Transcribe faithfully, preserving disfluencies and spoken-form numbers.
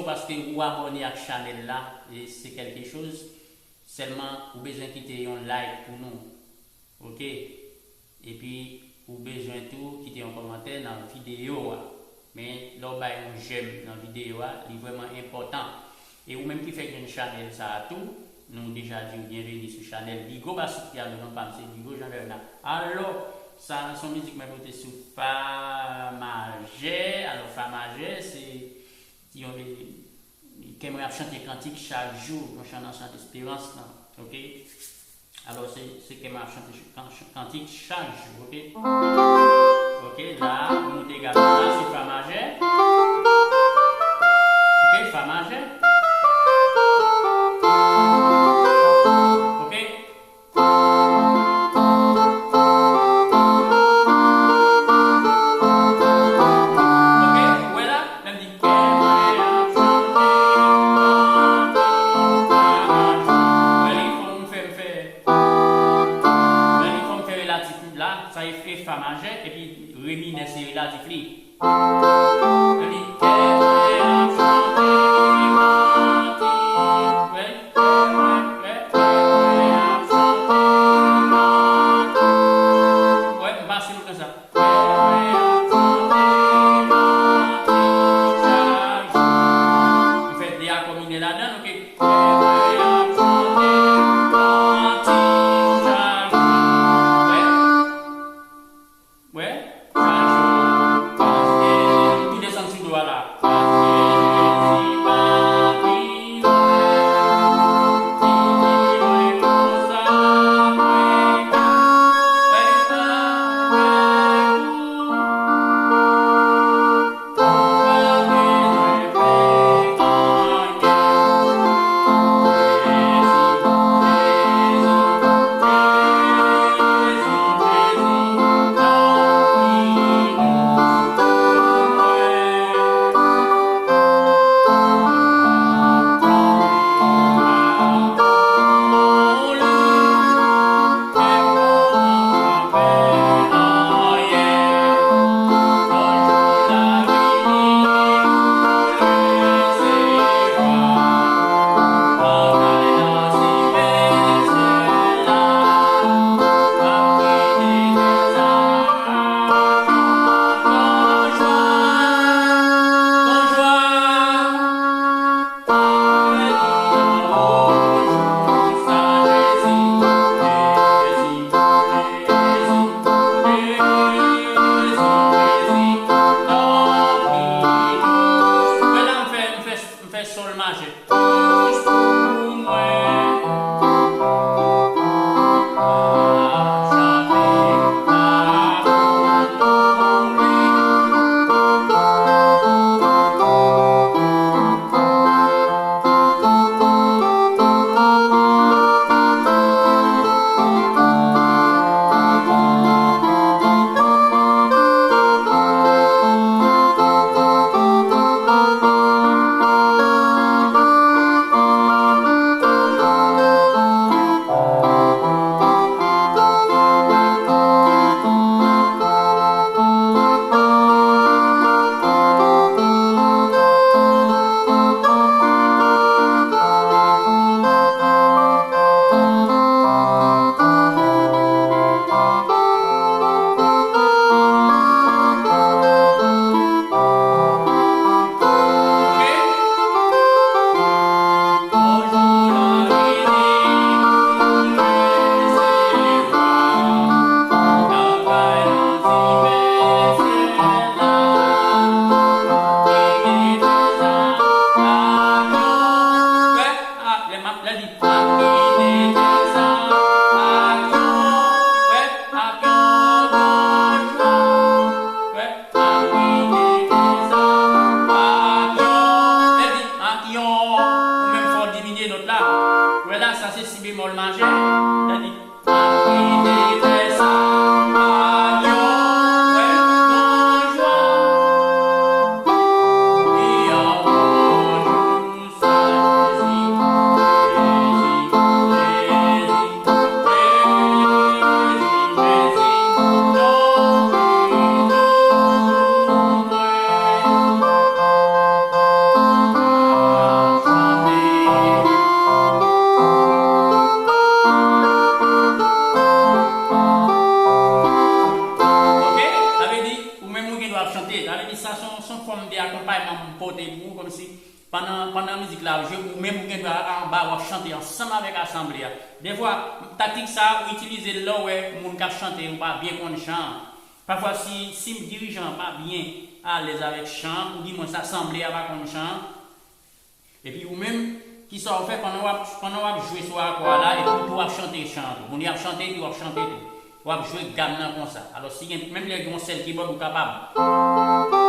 paske ou abòne ak chanèl la, e se kèlke choz. Sèlman, ou bezwen kite yon like pou nou. Oke? Epi, ou bezwen tou kite yon kòmantè nan videyo a. Men, lè w bay yon j'aime nan videyo a, li vrèman enpòtan. E ou menm ki fèk jwenn chanèl sa a tou, nou deja di w byenveni sou chanèl Bigo Basouk Piano, non pa m se Bigo Jean Bernard. Alò, sa a se yon mizik mwen pote sou fa majè. Alò, fa majè, se yon, kè mwen ap chante kantik chak jou, yon chan nan chan desperans lan, oke? Alò, se, se kè mwen ap chante ch-, kan-, ch-, kantik chak jou, oke? Oke, la, nou moute gam nan, la, se fa majè. Oke, fa majè. Oke? Oke, ou wè la, lè m di, kè mwen ap chante, ou wè li fè m fè, ou wè li fè m fè relatif la, sa e, e fa majè, epi re minè se relatif li. Epi, kè mwen ap chante, wè, kè mwen, wè, kè mwen ap chante, wè, m pase l konsa. M fè de akò minè ladan l, oke. Wè. Wè. M tou desann sou do a la. fòm de akonpayman m pote pou ou, kòmsi pandan, pandan mizik la ap jwe, ou menm ou gen dwa anba w ap chante ansanm avèk asanble a. Defwa, taktik sa a, ou itilize l lè w wè moun k ap chante yo pa byen konn chan an. Pafwa, si, si dirijan an pa byen alèz avèk chan an, oudimwens asanble a pa konn chan an, epi ou menm, kisa w fè pandan w ap, pandan w ap jwe sou akò a la, epi ou tou w ap chante chan an tou. Moun yo ap chante, epi w ap chante tou. W ap jwe gam nan konsa. Alò, si gen, menm lè gen yon sèl kibòd, ou kapab.